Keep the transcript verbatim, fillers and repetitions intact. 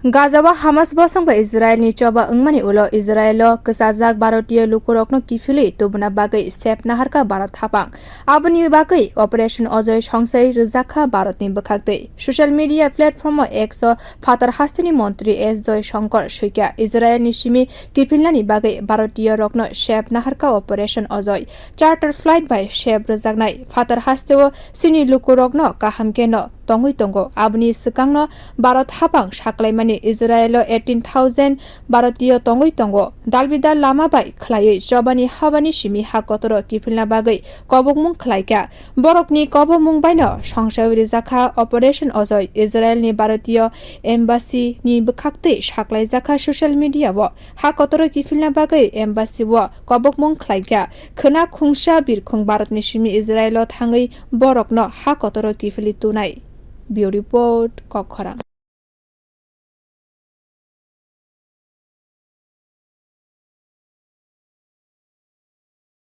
Gaza o Hamas bosong bai Israel ni choba wngmani ulo Israel o kwchajak Bharotiyo lukurokno kiphilwi tubuna bagwi sep naharkha Bharat haphang. Aboni bagwi Operation Ojoi songchai rwjakha Bharat ni bwkhaktwi. Social media platform o X o phatar hasteni montri S Joy Shankar swikha Israel ni simi kiphilnani bagwi Bharotiyo rokno sep naharkha Operation Ojoi. Charter flight bai sep rwjaknai phatar hasteo chini lukurokno kaham khe no tongwi tongo. Aboni swkangno Bharat haphang saklaimani Israel o eighteen thousand Bharotiyo tongwi tongo. Dalbidal lama bai khwlaiwi chobani habani simi ha kotoro kiphilna bagwi kobokmung khwlaikha. Borokni kobokmung baino songchawi rijakha Operation Ojoi. Israel ni Bharotiyo Embassy ni bwkhaktwi saklaijakha social media o. Ha kotoro kiphilna bagwi embassy o kobokmung khlaikha. Khwna khungsa birkhung Bharatni simi Israel o thangwi borokno ha kotoro kiphilwi tunai. Bureau Report, Kokkhorang.